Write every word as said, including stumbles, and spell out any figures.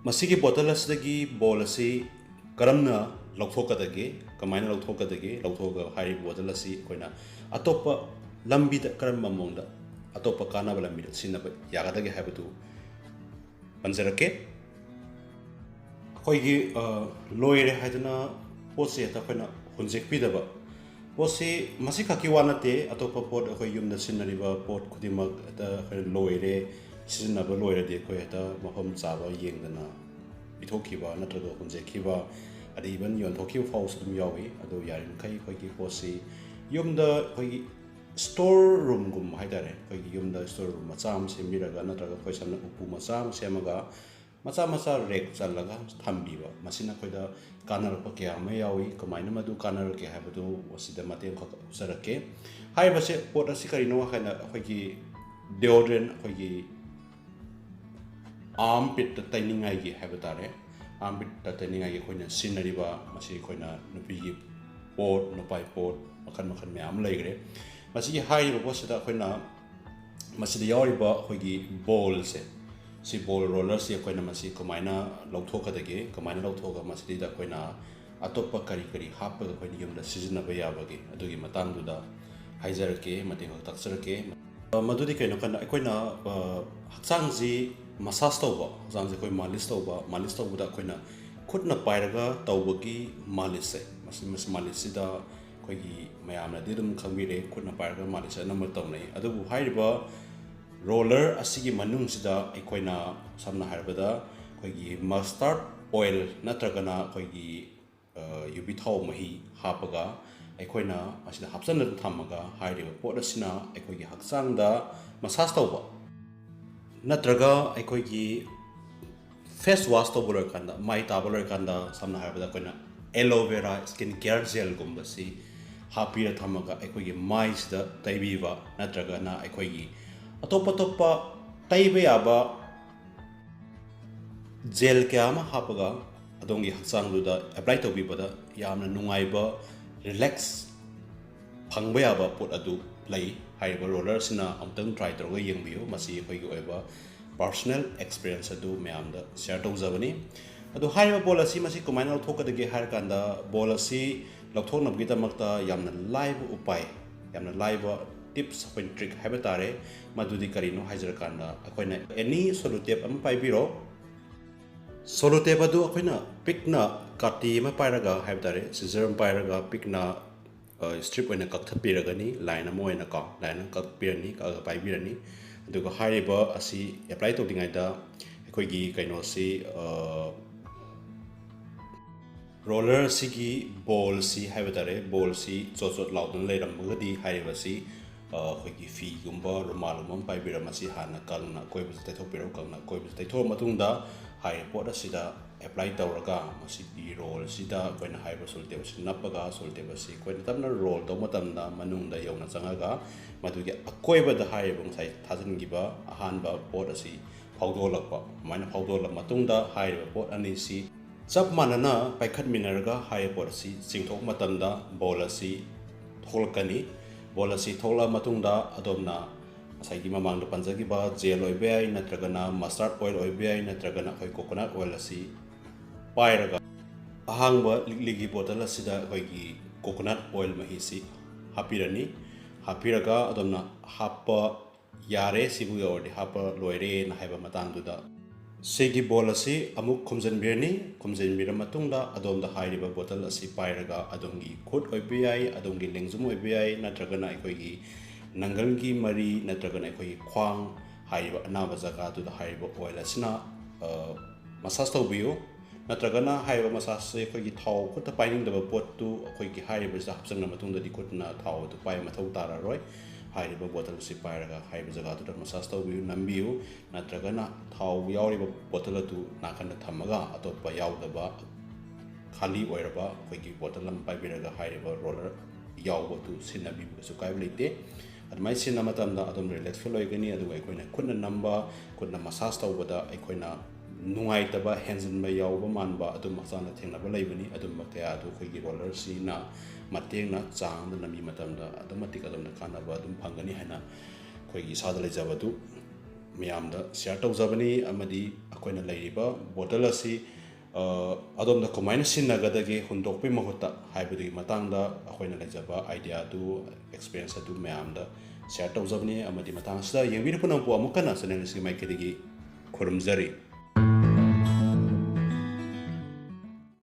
ꯃꯁꯤꯒꯤ ꯕꯣꯇꯜ ꯑꯁꯤꯗꯒꯤ ꯕꯣꯜ ꯑꯁꯤ ꯀꯔꯝꯅ ꯂꯧꯊꯣꯛꯀꯗꯒꯦ, ꯀꯃꯥꯏꯅ ꯂꯧꯊꯣꯛꯀꯗꯒꯦ, ꯂꯧꯊꯣꯛꯑꯒ ꯍꯥꯏꯔꯤꯕ ꯕꯣꯇꯜ ꯑꯁꯤ ꯑꯩꯈꯣꯏꯅ ꯑꯇꯣꯞꯄ ꯂꯝꯕꯤꯗ ꯀꯔꯝꯕ ꯃꯑꯣꯡꯗ, ꯑꯇꯣꯞꯄ ꯀꯥꯟꯅꯕ ꯂꯝꯕꯤꯗ ꯁꯤꯖꯤꯟꯅꯕ ꯌꯥꯒꯗꯒꯦ ꯍꯥꯏꯕꯗꯨ ꯄꯟꯖꯔꯛꯀꯦ꯫ ꯑꯩꯈꯣꯏꯒꯤ, ꯑ, ꯂꯣꯏꯔꯦ ꯍꯥꯏꯗꯨꯅ ꯄꯣꯠꯁꯦ ꯍꯦꯛꯇ ꯑꯩꯈꯣꯏꯅ ꯍꯨꯟꯖꯦꯛꯄꯤꯗꯕ꯫ ꯄꯣꯠꯁꯤ ꯃꯁꯤꯈꯛꯀꯤ ꯋꯥ ꯅꯠꯇꯦ, ꯑꯇꯣꯞꯄ ꯄꯣꯠ, ꯑꯩꯈꯣꯏ ꯌꯨꯝꯗ ꯁꯤꯖꯤꯟꯅꯔꯤꯕ ꯄꯣꯠ ꯈꯨꯗꯤꯡꯃꯛ ꯍꯦꯛꯇ ꯑꯩꯈꯣꯏꯅ ꯂꯣꯏꯔꯦ, ꯁꯤꯖꯤꯟꯅꯕ ꯂꯣꯏꯔꯗꯤ ꯑꯩꯈꯣꯏ ꯍꯦꯛꯇ ꯃꯐꯝ ꯆꯥꯕ ꯌꯦꯡꯗꯅ ꯄꯤꯊꯣꯛꯈꯤꯕ ꯅꯠꯇ꯭ꯔꯒ ꯍꯨꯟꯖꯦꯛꯈꯤꯕ, ꯑꯗꯩ even ꯌꯣꯟꯊꯣꯛꯈꯤꯕ ꯐꯥꯎꯕꯁꯨ ꯑꯗꯨꯝ ꯌꯥꯎꯏ꯫ ꯑꯗꯨ ꯌꯥꯔꯤꯃꯈꯩ ꯑꯩꯈꯣꯏꯒꯤ ꯄꯣꯠꯁꯤ ꯌꯨꯝꯗ ꯑꯩꯈꯣꯏꯒꯤ store roomꯒꯨꯝꯕ ꯍꯥꯏꯇꯥꯔꯦ, ꯑꯩꯈꯣꯏꯒꯤ ꯌꯨꯝꯗ store room ꯃꯆꯥ ꯑꯃ ꯁꯦꯝꯕꯤꯔꯒ, ꯅꯠꯇ꯭ꯔꯒ ꯑꯩꯈꯣꯏ ꯁꯝꯅ ꯎꯄꯨ ꯃꯆꯥ ꯑꯃ ꯁꯦꯝꯃꯒ, ꯃꯆꯥ ꯃꯆꯥ rack ꯆꯜꯂꯒ ꯊꯝꯕꯤꯕ, ꯃꯁꯤꯅ ꯑꯩꯈꯣꯏꯗ ꯀꯥꯟꯅꯔꯛꯄ ꯀꯌꯥ ꯑꯃ ꯌꯥꯎꯏ꯫ ꯀꯃꯥꯏꯅ ꯃꯗꯨ ꯀꯥꯟꯅꯔꯛꯀꯦ ꯍꯥꯏꯕꯗꯨ ꯑꯁꯤꯗ ꯃꯇꯦꯡ ꯈꯔ ꯎꯠꯆꯔꯛꯀꯦ꯫ ꯍꯥꯏꯔꯤꯕꯁꯦ, ꯄꯣꯠ ꯑꯁꯤ ꯀꯔꯤꯅꯣ ꯍꯥꯏꯅ, ꯑꯩꯈꯣꯏꯒꯤ deodorant, ꯑꯩꯈꯣꯏꯒꯤ armpitꯇ ꯇꯩꯅꯤꯡꯉꯥꯏꯒꯤ ꯍꯥꯏꯕ ꯇꯥꯔꯦ, armpitꯇ ꯇꯩꯅꯤꯡꯉꯥꯏꯒꯤ ꯑꯩꯈꯣꯏꯅ ꯁꯤꯖꯤꯟꯅꯔꯤꯕ, ꯃꯁꯤ ꯑꯩꯈꯣꯏꯅ ꯅꯨꯄꯤꯒꯤ ꯄꯣꯠ, ꯅꯨꯄꯥꯒꯤ ꯄꯣꯠ ꯃꯈꯜ ꯃꯈꯜ ꯃꯌꯥꯝ ꯑꯃ ꯂꯩꯈ꯭ꯔꯦ꯫ ꯃꯁꯤꯒꯤ ꯍꯥꯏꯔꯤꯕ ꯄꯣꯠꯁꯤꯗ ꯑꯩꯈꯣꯏꯅ ꯃꯁꯤꯗ ꯌꯥꯎꯔꯤꯕ ꯑꯩꯈꯣꯏꯒꯤ ballꯁꯦ, ꯁꯤ ball rollerꯁꯤ ꯑꯩꯈꯣꯏꯅ ꯃꯁꯤ ꯀꯃꯥꯏꯅ ꯂꯧꯊꯣꯛꯀꯗꯒꯦ, ꯀꯃꯥꯏꯅ ꯂꯧꯊꯣꯛꯑꯒ ꯃꯁꯤꯗꯩꯗ ꯑꯩꯈꯣꯏꯅ ꯑꯇꯣꯞꯄ ꯀꯔꯤ ꯀꯔꯤ ꯍꯥꯞꯄꯒ ꯑꯩꯈꯣꯏꯅ ꯌꯨꯝꯗ ꯁꯤꯖꯤꯟꯅꯕ ꯌꯥꯕꯒꯦ, ꯑꯗꯨꯒꯤ ꯃꯇꯥꯡꯗꯨꯗ ꯍꯥꯏꯖꯔꯛꯀꯦ, ꯃꯇꯦꯛ ꯈꯔ ꯇꯥꯛꯆꯔꯛꯀꯦ꯫ ꯑ, ꯃꯗꯨꯗꯤ ꯀꯩꯅꯣ ꯀꯥꯟꯗ ꯑꯩꯈꯣꯏꯅ, ꯑ, ꯍꯛꯆꯥꯡꯁꯤ massage ꯇꯧꯕ, ꯍꯛꯆꯥꯡꯁꯤ ꯑꯩꯈꯣꯏ ꯃꯥꯂꯤꯁ ꯇꯧꯕ, ꯃꯥꯂꯤꯁ ꯇꯧꯕꯗ ꯑꯩꯈꯣꯏꯅ ꯈꯨꯠꯅ ꯄꯥꯏꯔꯒ ꯇꯧꯕꯒꯤ ꯃꯥꯂꯤꯁꯁꯦ, ꯃꯁꯤ, ꯃꯁꯤ ꯃꯥꯂꯤꯁꯁꯤꯗ ꯑꯩꯈꯣꯏꯒꯤ ꯃꯌꯥꯝꯅꯗꯤ ꯑꯗꯨꯝ ꯈꯪꯕꯤꯔꯦ, ꯈꯨꯠꯅ ꯄꯥꯏꯔꯒ ꯃꯥꯂꯤꯁ ꯑꯅꯝꯕ ꯇꯧꯅꯩ꯫ ꯑꯗꯨꯕꯨ ꯍꯥꯏꯔꯤꯕ roller ꯑꯁꯤꯒꯤ ꯃꯅꯨꯡꯁꯤꯗ ꯑꯩꯈꯣꯏꯅ, ꯁꯝꯅ ꯍꯥꯏꯔꯕꯗ, ꯑꯩꯈꯣꯏꯒꯤ mustard oil ꯅꯠꯇ꯭ꯔꯒꯅ ꯑꯩꯈꯣꯏꯒꯤ, ꯑ, ꯌꯨꯕꯤ ꯊꯥꯎ ꯃꯍꯤ ꯍꯥꯞꯄꯒ ꯑꯩꯈꯣꯏꯅ ꯃꯁꯤꯗ ꯍꯥꯞꯆꯤꯟꯗꯨꯅ ꯊꯝꯃꯒ, ꯍꯥꯏꯔꯤꯕ ꯄꯣꯠ ꯑꯁꯤꯅ ꯑꯩꯈꯣꯏꯒꯤ ꯍꯛꯆꯥꯡꯗ massage ꯇꯧꯕ, ꯅꯠꯇ꯭ꯔꯒ ꯑꯩꯈꯣꯏꯒꯤ face wash ꯇꯧꯕ ꯂꯣꯏꯔꯀꯥꯟꯗ, ꯃꯥꯏ ꯇꯥꯕ ꯂꯣꯏꯔꯀꯥꯟꯗ, ꯁꯝꯅ ꯍꯥꯏꯔꯕꯗ ꯑꯩꯈꯣꯏꯅ aloe vera skin care gelꯒꯨꯝꯕꯁꯤ ꯍꯥꯞꯄꯤꯔ ꯊꯝꯃꯒ ꯑꯩꯈꯣꯏꯒꯤ ꯃꯥꯏꯁꯤꯗ ꯇꯩꯕꯤꯕ, ꯅꯠꯇ꯭ꯔꯒꯅ ꯑꯩꯈꯣꯏꯒꯤ ꯑꯇꯣꯞ ꯑꯇꯣꯞꯄ ꯇꯩꯕ ꯌꯥꯕ gel ꯀꯌꯥ ꯑꯃ ꯍꯥꯞꯄꯒ ꯑꯗꯣꯝꯒꯤ ꯍꯛꯆꯥꯡꯗꯨꯗ apply ꯇꯧꯕꯤꯕꯗ ꯌꯥꯝꯅ ꯅꯨꯡꯉꯥꯏꯕ, relax ꯐꯪꯕ ꯌꯥꯕ ꯄꯣꯠ ꯑꯗꯨ ꯂꯩ꯫ ꯍꯥꯏꯔꯤꯕ roller ꯑꯁꯤꯅ ꯑꯃꯨꯛꯇꯪ try ꯇꯧꯔꯒ ꯌꯦꯡꯕꯤꯌꯨ꯫ ꯃꯁꯤ ꯑꯩꯈꯣꯏꯒꯤ ꯑꯣꯏꯕ personal experience ꯑꯗꯨ ꯃꯌꯥꯝꯗ share ꯇꯧꯖꯕꯅꯤ꯫ ꯑꯗꯣ ꯍꯥꯏꯔꯤꯕ ball ꯑꯁꯤ ꯃꯁꯤ ꯀꯃꯥꯏꯅ ꯂꯧꯊꯣꯛꯀꯗꯒꯦ ꯍꯥꯏꯔꯀꯥꯟꯗ, ball ꯑꯁꯤ ꯂꯧꯊꯣꯛꯅꯕꯒꯤꯗꯃꯛꯇ ꯌꯥꯝꯅ ꯂꯥꯏꯕ ꯎꯄꯥꯏ, ꯌꯥꯝꯅ ꯂꯥꯏꯕ tips, ꯑꯩꯈꯣꯏꯅ trick ꯍꯥꯏꯕ ꯇꯥꯔꯦ꯫ ꯃꯗꯨꯗꯤ ꯀꯔꯤꯅꯣ ꯍꯥꯏꯖꯔꯀꯥꯟꯗ, ꯑꯩꯈꯣꯏꯅ any cello tape ꯑꯃ ꯄꯥꯏꯕꯤꯔꯣ꯫ Cello tape ꯑꯗꯨ ꯑꯩꯈꯣꯏꯅ ꯄꯤꯛꯅ ꯀꯥꯇꯤ ꯑꯃ ꯄꯥꯏꯔꯒ ꯍꯥꯏꯕ ꯇꯥꯔꯦ, scissor ꯑꯃ ꯄꯥꯏꯔꯒ ꯄꯤꯛꯅ strip ꯑꯣꯏꯅ ꯀꯛꯊꯠꯄꯤꯔꯒꯅꯤ, line ꯑꯃ ꯑꯣꯏꯅꯀꯣ, line ꯑꯃ ꯀꯛꯄꯤꯔꯅꯤ, ꯀꯛꯑꯒ ꯄꯥꯏꯕꯤꯔꯅꯤ꯫ ꯑꯗꯨꯒ ꯍꯥꯏꯔꯤꯕ ꯑꯁꯤ apply ꯇꯧꯗ꯭ꯔꯤꯉꯩꯗ ꯑꯩꯈꯣꯏꯒꯤ ꯀꯩꯅꯣꯁꯤ, roller ꯑꯁꯤꯒꯤ ball ꯑꯁꯤ ꯍꯥꯏꯕ ꯇꯥꯔꯦ, ball ꯑꯁꯤ ꯆꯣꯠ ꯆꯣꯠ ꯂꯥꯎꯗꯅ ꯂꯩꯔꯝꯃꯒꯗꯤ ꯍꯥꯏꯔꯤꯕ ꯑꯁꯤ ꯑꯩꯈꯣꯏꯒꯤ ꯐꯤꯒꯨꯝꯕ, ꯔꯨꯃꯥꯜꯒꯨꯝꯕ ꯑꯃ ꯄꯥꯏꯕꯤꯔꯒ ꯃꯁꯤ ꯍꯥꯟꯅ ꯀꯪꯅ ꯑꯀꯣꯏꯕꯁꯤ ꯇꯩꯊꯣꯛꯄꯤꯔꯣ꯫ ꯀꯪꯅ ꯑꯀꯣꯏꯕꯁꯤ ꯇꯩꯊꯣꯛꯑ ꯃꯇꯨꯡꯗ ꯍꯥꯏꯔꯤꯕ ꯄꯣꯠ ꯑꯁꯤꯗ apply ꯇꯧꯔꯒ ꯃꯁꯤꯒꯤ roll ꯑꯁꯤꯗ ꯑꯩꯈꯣꯏꯅ ꯍꯥꯏꯔꯤꯕ cello tape ꯑꯁꯤ ꯅꯞꯄꯒ, cello tape ꯑꯁꯤ ꯑꯩꯈꯣꯏꯅ ꯇꯞꯅ roll ꯇꯧꯕ ꯃꯇꯝꯗ ꯃꯅꯨꯡꯗ ꯌꯧꯅ ꯆꯪꯉꯒ ꯃꯗꯨꯒꯤ ꯑꯀꯣꯏꯕꯗ ꯍꯥꯏꯔꯤꯕ ꯉꯁꯥꯏ ꯊꯥꯖꯤꯟꯈꯤꯕ ꯑꯍꯥꯟꯕ ꯄꯣꯠ ꯑꯁꯤ ꯐꯥꯎꯗꯣꯛꯂꯛꯄ꯫ ꯑꯗꯨꯃꯥꯏꯅ ꯐꯥꯎꯗꯣꯛꯂꯕ ꯃꯇꯨꯡꯗ ꯍꯥꯏꯔꯤꯕ ꯄꯣꯠ ꯑꯅꯤꯁꯤ ꯆꯞ ꯃꯥꯟꯅꯅ ꯄꯥꯏꯈꯠꯃꯤꯟꯅꯔꯒ ꯍꯥꯏꯔꯤꯕ ꯄꯣꯠ ꯑꯁꯤ ꯆꯤꯡꯊꯣꯛꯄ ꯃꯇꯝꯗ ball ꯑꯁꯤ ꯊꯣꯛꯂꯛꯀꯅꯤ꯫ Ball ꯑꯁꯤ ꯊꯣꯛꯂꯛꯑ ꯃꯇꯨꯡꯗ ꯑꯗꯣꯝꯅ ꯉꯁꯥꯏꯒꯤ ꯃꯃꯥꯡꯗ ꯄꯟꯖꯈꯤꯕ gel ꯑꯣꯏꯕ ꯌꯥꯏ, ꯅꯠꯇ꯭ꯔꯒꯅ mustard oil ꯑꯣꯏꯕ ꯌꯥꯏ, ꯅꯠꯇ꯭ꯔꯒꯅ ꯑꯩꯈꯣꯏ coconut oil ꯑꯁꯤ ꯄꯥꯏꯔꯒ ꯑꯍꯥꯡꯕ ꯂꯤꯛꯂꯤꯒꯤ bottle ꯑꯁꯤꯗ ꯑꯩꯈꯣꯏꯒꯤ coconut oil ꯃꯍꯤꯁꯤ ꯍꯥꯞꯄꯤꯔꯅꯤ꯫ ꯍꯥꯞꯄꯤꯔꯒ ꯑꯗꯣꯝꯅ ꯍꯥꯞꯄ ꯌꯥꯔꯦ, ꯁꯤꯕꯨ ꯌꯧꯔꯗꯤ ꯍꯥꯞꯄ ꯂꯣꯏꯔꯦꯅ ꯍꯥꯏꯕ ꯃꯇꯥꯡꯗꯨꯗ ꯁꯤꯒꯤ ball ꯑꯁꯤ ꯑꯃꯨꯛ ꯈꯨꯝꯖꯤꯟꯕꯤꯔꯅꯤ꯫ ꯈꯨꯝꯖꯤꯟꯕꯤꯔ ꯃꯇꯨꯡꯗ ꯑꯗꯣꯝꯗ ꯍꯥꯏꯔꯤꯕ bottle ꯑꯁꯤ ꯄꯥꯏꯔꯒ ꯑꯗꯣꯝꯒꯤ ꯈꯨꯠ ꯑꯣꯏꯕ ꯌꯥꯏ, ꯑꯗꯣꯝꯒꯤ ꯂꯦꯡꯖꯨꯝ ꯑꯣꯏꯕ ꯌꯥꯏ, ꯅꯠꯇ꯭ꯔꯒꯅ ꯑꯩꯈꯣꯏꯒꯤ ꯅꯪꯒꯜꯒꯤ ꯃꯔꯤ ꯅꯠꯇ꯭ꯔꯒꯅ ꯑꯩꯈꯣꯏꯒꯤ ꯈ꯭ꯋꯥꯡ ꯍꯥꯏꯔꯤꯕ ꯑꯅꯥꯕ ꯖꯒꯥꯗꯨꯗ ꯍꯥꯏꯔꯤꯕ oil ꯑꯁꯤꯅ massage ꯇꯧꯕꯤꯌꯨ꯫ ꯅꯠꯇ꯭ꯔꯒꯅ ꯍꯥꯏꯔꯤꯕ massage ꯁꯦ ꯑꯩꯈꯣꯏꯒꯤ ꯊꯥꯎ ꯈꯨꯠꯇ ꯄꯥꯏꯅꯤꯡꯗꯕ ꯄꯣꯠꯇꯨ ꯑꯩꯈꯣꯏꯒꯤ ꯍꯥꯏꯔꯤꯕꯁꯤꯗ ꯍꯥꯞꯆꯤꯟꯈ꯭ꯔ ꯃꯇꯨꯡꯗꯗꯤ ꯈꯨꯠꯅ ꯊꯥꯎ ꯑꯗꯨ ꯄꯥꯏꯕ ꯃꯊꯧ ꯇꯥꯔꯔꯣꯏ꯫ ꯍꯥꯏꯔꯤꯕ bottle ꯑꯁꯤ ꯄꯥꯏꯔꯒ ꯍꯥꯏꯔꯤꯕ ꯖꯒꯥꯗꯨꯗ massage ꯇꯧꯕꯤꯌꯨ, ꯅꯝꯕꯤꯌꯨ꯫ ꯅꯠꯇ꯭ꯔꯒꯅ ꯊꯥꯎ ꯌꯥꯎꯔꯤꯕ bottle ꯑꯗꯨ ꯅꯥꯀꯟꯗ ꯊꯝꯃꯒ ꯑꯇꯣꯞꯄ ꯌꯥꯎꯗꯕ ꯈꯥꯂꯤ ꯑꯣꯏꯔꯕ ꯑꯩꯈꯣꯏꯒꯤ bottle ꯑꯃ ꯄꯥꯏꯕꯤꯔꯒ ꯍꯥꯏꯔꯤꯕ roller ꯌꯥꯎꯕꯗꯨ ꯁꯤꯖꯤꯟꯅꯕꯤꯕ ꯀꯩꯁꯨ ꯀꯥꯏꯕ ꯂꯩꯇꯦ꯫ ꯑꯗꯨꯃꯥꯏꯅ ꯁꯤꯖꯤꯟꯅꯕ ꯃꯇꯝꯗ ꯑꯗꯨꯝ relax feel ꯑꯣꯏꯒꯅꯤ, ꯑꯗꯨꯒ ꯑꯩꯈꯣꯏꯅ ꯈꯨꯠꯅ ꯅꯝꯕ, ꯈꯨꯠꯅ massage ꯇꯧꯕꯗ ꯑꯩꯈꯣꯏꯅ ꯅꯨꯡꯉꯥꯏꯇꯕ, ꯍꯦꯟꯖꯤꯟꯕ ꯌꯥꯎꯕ ꯃꯥꯟꯕ ꯑꯗꯨꯝ ꯍꯛꯆꯥꯡꯗ ꯊꯦꯡꯅꯕ ꯂꯩꯕꯅꯤ꯫ ꯑꯗꯨꯝꯕ ꯀꯌꯥ ꯑꯗꯨ ꯑꯩꯈꯣꯏꯒꯤ roller ꯁꯤꯅ ꯃꯇꯦꯡꯅ ꯆꯥꯡꯗ ꯅꯝꯕꯤ ꯃꯇꯝꯗ ꯑꯗꯨꯛꯀꯤ ꯃꯇꯤꯛ ꯑꯗꯣꯝꯗ ꯀꯥꯟꯅꯕ ꯑꯗꯨꯝ ꯐꯪꯒꯅꯤ ꯍꯥꯏꯅ ꯑꯩꯈꯣꯏꯒꯤ ꯏꯁꯥꯗ ꯂꯩꯖꯕꯗꯨ ꯃꯌꯥꯝꯗ ꯁꯤꯌꯥꯔ ꯇꯧꯖꯕꯅꯤ꯫ ꯑꯃꯗꯤ ꯑꯩꯈꯣꯏꯅ ꯂꯩꯔꯤꯕ ꯕꯣꯇꯜ ꯑꯁꯤ ꯑ, ꯑꯗꯣꯝꯅ ꯀꯃꯥꯏꯅ ꯁꯤꯖꯤꯟꯅꯒꯗꯒꯦ ꯍꯨꯟꯗꯣꯛꯄꯒꯤ ꯃꯍꯨꯠꯇ ꯍꯥꯏꯕꯗꯨꯒꯤ ꯃꯇꯥꯡꯗ ꯑꯩꯈꯣꯏꯅ ꯂꯩꯖꯕ ꯑꯥꯏꯗꯤꯌꯥ ꯑꯗꯨ, ꯑꯦꯛꯁꯄꯤꯔꯤꯌꯦꯟꯁ ꯑꯗꯨ ꯃꯌꯥꯝꯗ ꯁꯤꯌꯥꯔ ꯇꯧꯖꯕꯅꯤ꯫ ꯑꯃꯗꯤ ꯃꯇꯥꯡ ꯑꯁꯤꯗ ꯌꯦꯡꯕꯤꯔꯤꯕ ꯄꯨꯝꯅꯃꯛꯄꯨ ꯑꯃꯨꯛ ꯍꯟꯅ ꯆꯦꯅꯦꯜ ꯑꯁꯤꯒꯤ ꯃꯥꯏꯀꯩꯗꯒꯤ ꯈꯨꯔꯨꯝꯖꯔꯤ꯫